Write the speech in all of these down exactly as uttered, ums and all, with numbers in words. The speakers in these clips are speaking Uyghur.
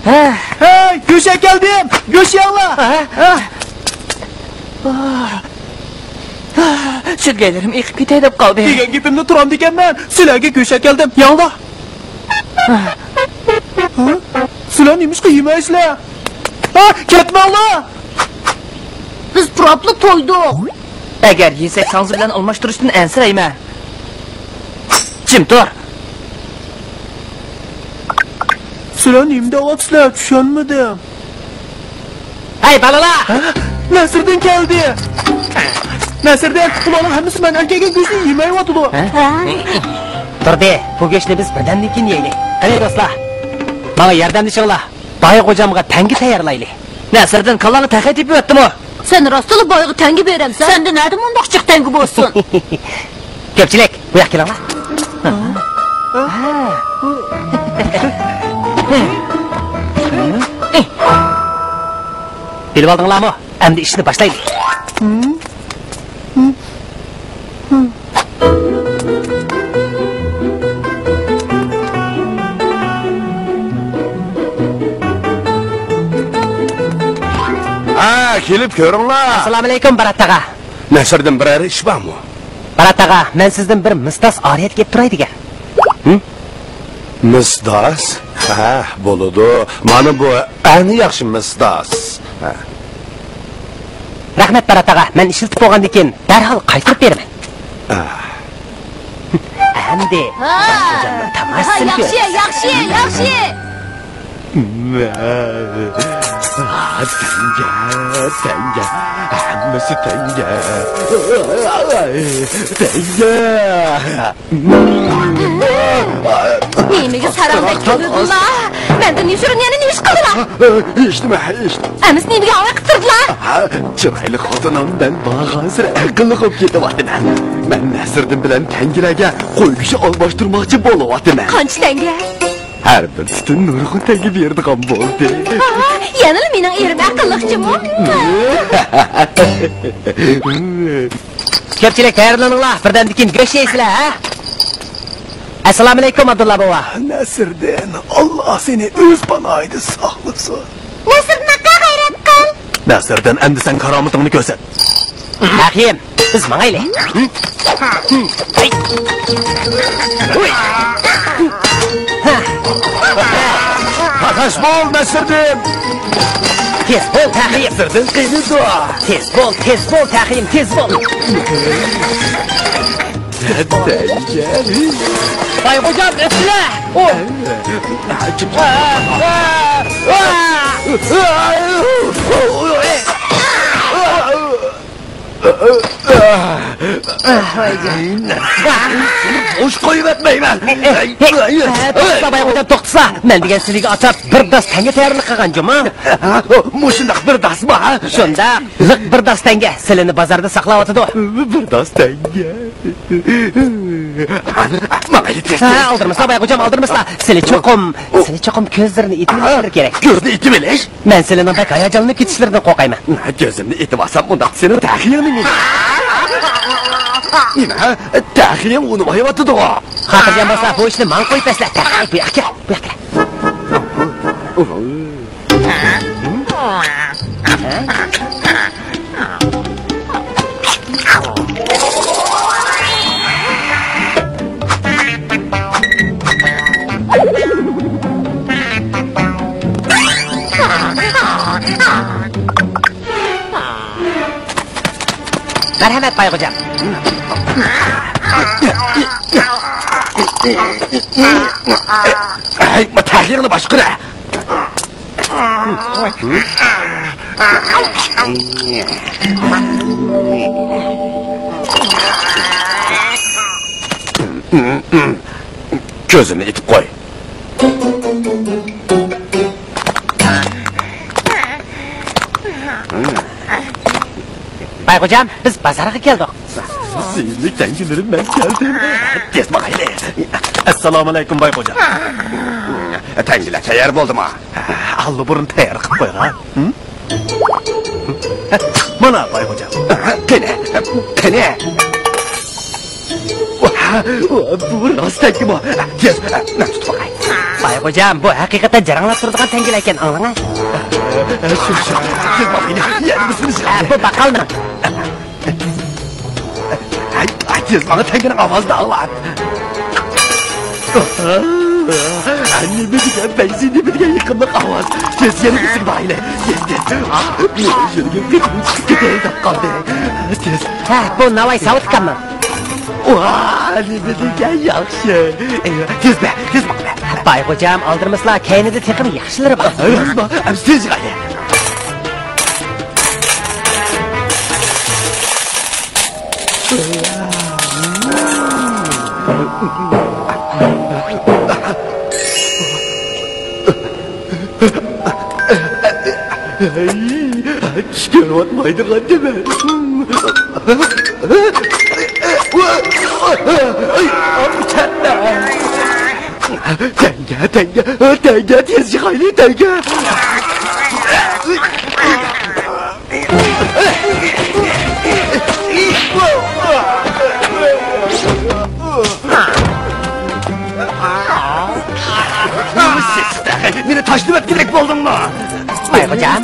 ھەي، گۆش ئەكەلدىم! گۆش يەڭلار! ھە؟ ھە؟ شۆلگەيلىرىم ئېقىپ كېتەي دەپ قالدى. دېگەن گېپىمنى تۇرام دېگەنمەن. سىلەرگە گۆش ئەكەلدىم. يەڭلار! ھە؟ سىلەر نېمىشقا يېمەيسىلەر؟ ھە؟ كەتمەڭلار! بىز پۇراپلا تويدۇق. ئەگەر يېسەك ساڭزا بىلەن ئالماشتۇرۇشتىن ئەنسىرەيمەن. جىم تۇر. سىلەر نېمە دەۋاتىسىلەر؟ چۈشەنمىدىم. ھەي، بالىلار! ھە؟ نەسىردىن كەلدى! نەسىردىن، بۇلارنىڭ ھەممىسى مەن ئەكەلگەن گۆشنى يېمەيۋاتىدۇ. ھە؟ تۇردى، بۇ گۆشنى بىز بىردەمدىن كېيىن يەيلى. قېنى، دوستلار، ماڭا ياردەملىشىڭلار. بايغوجامغا تەڭگە تەييارلايلى. نەسىردىن، كاللاڭنى تېخى تېپىۋەتتىمۇ؟ سەن راستلا بايغا تەڭگە بېرەمسەن؟ سەندە نەدە مۇنداق جىق تەڭگە بولسۇن؟ كۆپچىلىك، بۇ ياققا كېلىڭلار. بىلىۋالدىڭلارمۇ؟ ئەمدى ئىشنى باشلايلى. ھە، كېلىپ كۆرۈڭلار. ئەسسالامۇئەلەيكۇم، بارات ئاغا. نەسىردىن، بىرەر ئىش بارمۇ؟ بارات ئاغا، مەن سىزدىن بىر مىسداس ئارىيەت ئېلىپ تۇراي دېگەن. ھە؟ مىسداس؟ ھە، بولىدۇ. مانا بۇ ئەڭ ياخشى مىسداس. ھە. رەھمەت، بارات ئاغا. مەن ئىشلىتىپ بولغاندىن كېيىن دەرھال قايتۇرۇپ بېرىمەن. ئەمدى ھا. تاماشىسىنى كۆر. ياخشى، ياخشى، ياخشى. تەڭگە، تەڭگە، ھەممىسى تەڭگە. تەڭگە. نېمىگە ساراڭدەك تۇردۇلا؟ مەندىن يوشۇرۇن يەنە نېمە ئىش قىلدىلا؟ ھېچنېمە، ھېچنېمە. ئەمىسە نېمىگە ھاۋا قىتىردىلا؟ چىرايلىق خوتۇنۇم، مەن بارغانسېرى ئەقىللىق بولۇپ كېتىۋاتىمەن. مەن نەسىردىن بىلەن تەڭگىلەرگە قوي گۆشى ئالماشتۇرماقچى بولۇۋاتىمەن. قانچە تەڭگە؟ ھەر بىر تۈتۈن نۇرغۇن تەڭگە بېرىدىغان بولدى. ئاھا، يەنىلا مېنىڭ ئېرىم ئەقىللىقچىمۇ؟ كۆپچىلىك تەييارلىنىڭلار، بىردەمدىن كېيىن گۆش يەيسىلەر، ھە؟ ئەسسالامۇئەلەيكۇم، ئابدۇللا بوۋا. نەسىردىن، ئاللا سېنى ئۆز پاناھىدا ساقلىسۇن. نەسىردىن ئاكا، غەيرەت قىل. نەسىردىن، ئەمدى سەن كارامىتىڭنى كۆرسەت. رەھىم، بىز ماڭايلى. تاش بول، نەسىردىن! تېز بول، تەخىيىم! نەسىردىن قېنى دۇئا! تېز بول، تېز بول، تەخىيىم، تېز بول! بايغوجام، ئۆپكىلە! ئۇ! بوش قويۇۋەتمەيمەن. توختىسا، بايغوجام، توختىسا. مەن دېگەن سىلىگە ئاتاپ بىر داس تەڭگە تەييارلىق قىلغان جۇمۇ. مۇشۇنداق بىر داسمۇ، ھە؟ شۇنداق، لىق بىر داس تەڭگە. سىلىنى بازاردا ساقلاۋاتىدۇ. بىر داس تەڭگە. ماڭايلى تېز. ھە، ئالدىرىمىسىلا، بايغوجام، ئالدىرىمىسىلا. سىلى چوقۇم، سىلى چوقۇم كۆزلىرىنى ئېتىۋېلىشلىرى كېرەك. كۆزنى ئېتىۋېلىش؟ مەن سىلىنىڭ بەك ھاياجانلىنىپ كېتىشلىرىدىن قورقايمەن. كۆزۈمنى ئېتىۋالسام، ئۇنداقتا سېنىڭ تەخىيىڭنى نېمە؟ نېمە؟ تەخىيىڭ ئۇنىمايۋاتىدىغۇ. خاتىرجەم بولسا، بۇ ئىشنى ماڭا قويۇپ بەرسىلە. بۇ ياققا كەل، بۇ ياققا كەل. مەرھەمەت، بايغوجام. ھەي، تەخىيىڭنى باشقۇر. كۆزۈمنى ئېتىپ قوي. بايغوجام، بىز بازارغا كەلدۇق. سۆيۈملۈك تەڭگىلىرىم، مەن كەلدىم. تېز ماڭايلى. ئەسسالامۇئەلەيكۇم، بايغوجام. تەڭگىلەر تەييار بولدىمۇ؟ ئاللىبۇرۇن تەييار قىلىپ قويغان. ھە؟ مانا، بايغوجام. قېنى، قېنى. بۇ راست تەڭگىمۇ؟ تېز، مەن تۇتۇپ باقاي. باي خوجام، بۇ ھەقىقەتەن جاراڭلاپ تۇرىدىغان تەڭگىلەر ئىكەن، ئاڭلاڭ ھە. شۇ، شۇ، سىز باقىلى، يەنە بىرسىنى ھە، بۇ باقالمىدىڭ. ئاي، ئاي، تېز ماڭا، تەڭگىنىڭ ئاۋازىنى ئاڭلات. نېمە دېگەن پەيزى، نېمە دېگەن يېقىملىق ئاۋاز. تېز يەنە بىرسىگە باقايلى. تېز، تېز. ئاھ، مېنىڭ يۈرىكىم قېتىپ كېتەي دەپ قالدى. تېز. ھە، بۇ ناۋاي ساۋۇت ئۇكاممۇ؟ ۋاھ، نېمە دېگەن ياخشى. ئەيۋە، تېز بە، تېز ماڭ بە. باي خوجام، ئالدىرىمىسىلا، كەينىدە تېخىمۇ ياخشىلىرى بار. ئەمسە تېز يىغايلى. چۈش كۆرۈۋاتمايدىغان دېمە. تەڭگە، تەڭگە، تەڭگە، تېز يىغايلى، تەڭگە. مېنى تاشلىۋەتكۈدەك بولدۇڭمۇ؟ باي خوجام،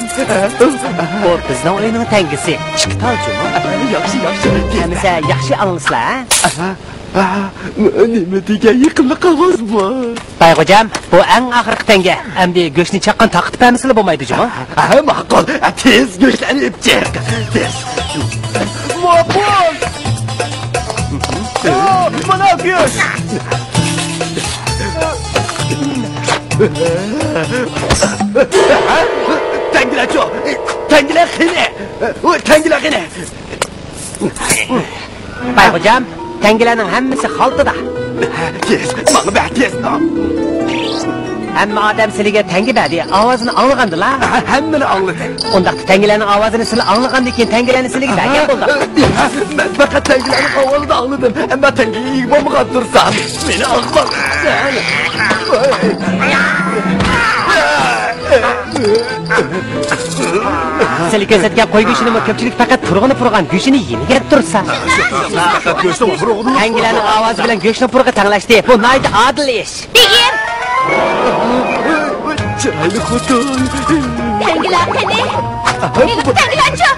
بۇ بىزنىڭ ئۆينىڭ تەڭگىسى، ئىككى تال جۇمۇ. ياخشى، ياخشى. ئەمىسە ياخشى ئاڭلىسىلا، ھە؟ ئاھا، نېمە دېگەن يېقىملىق ئاۋاز بۇ؟ باي خوجام، بۇ ئەڭ ئاخىرقى تەڭگە. ئەمدى گۆشنى چاققان تارقىتىپ بەرمىسىلا بولمايدۇ جۇمۇ؟ ھە، ماقۇل. تېز گۆشلەرنى ئېلىپ چىق. تېز. ماقۇل. مانا گۆش. تەڭگىلەرچۇ؟ تەڭگىلەر قېنى؟ تەڭگىلەر قېنى؟ باي خوجام، تەڭگىلەرنىڭ ھەممىسى خالتىدا. تېز، ماڭا بەر، تېز. ھەممە ئادەم سىلىگە تەڭگە بەردى، ئاۋازىنى ئاڭلىغاندىلا؟ ھە، ھەممىنى ئاڭلىدىم. ئۇنداقتا تەڭگىلەرنىڭ ئاۋازىنى سىلى ئاڭلىغاندىن كېيىن تەڭگىلەرنى سىلىگە بەرگەن بولدۇق. مەن پەقەت تەڭگىلەرنىڭ ئاۋازىنى ئاڭلىدىم، ئەمما تەڭگىگە ئىگە بولمىغان تۇرسام، مېنى ئاقماقچىسەن. سىلى كۆرسەتكەن قوي گۆشىنىمۇ كۆپچىلىك پەقەت پۇرىقىنى پۇرىغان گۆشىنى يېمىگەن تۇرسا. تەڭگىلەرنىڭ ئاۋازى بىلەن گۆشنىڭ پۇرىقى تەڭلەشتى. بۇ ناھايىتى ئادىل ئىش. بېگىم! چىرايلىق خوتۇن. تەڭگىلەر قېنى؟ مېنىڭ تەڭگىلەرچۇ؟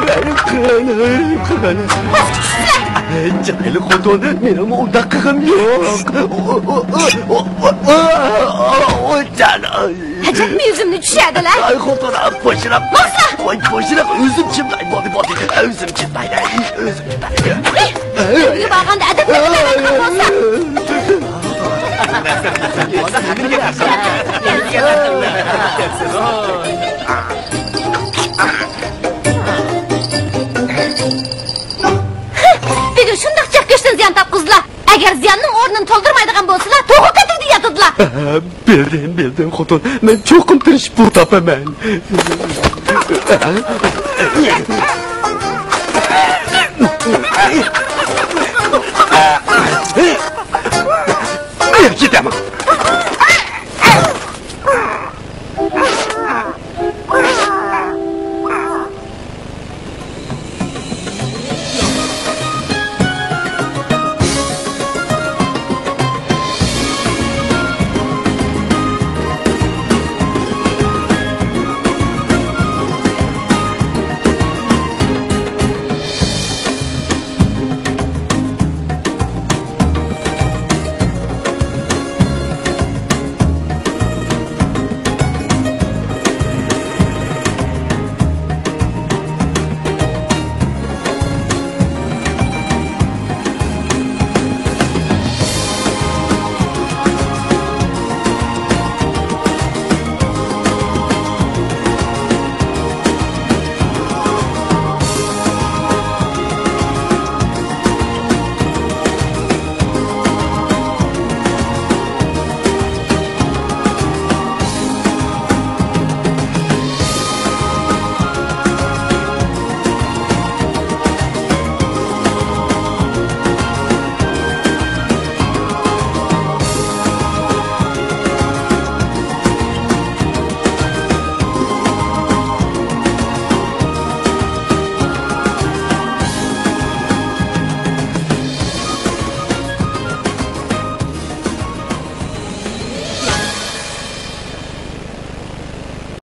رەھىم قىل، رەھىم قىل. چىرايلىق خوتۇن، مېنىڭمۇ ئۇنداق قىلغۇم يوق. ئەجەبمۇ يۈزۈمنى چۈشەردىلە. ئاي، خوتۇن، بوشىراق. بولسا! ۋاي، بوشىراق، ئۆزۈم چىداي. بولدى، بولدى، ئۆزۈم چىداي، ئۆزۈم چىداي. ئۆيگە بارغاندا ئەدەپلىك بىلەن بارغان بولسا. بۈگۈن شۇنداق جىق گۆشتىن زىيان تارتقۇزدىلا. ئەگەر زىياننىڭ ئورنىنى تولدۇرمايدىغان بولسىلا، توغرا كېتىدۇ ياتىدىلا. بىلدىم، بىلدىم، خوتۇن. مەن چوقۇم تىرىشىپ پۇل تاپىمەن.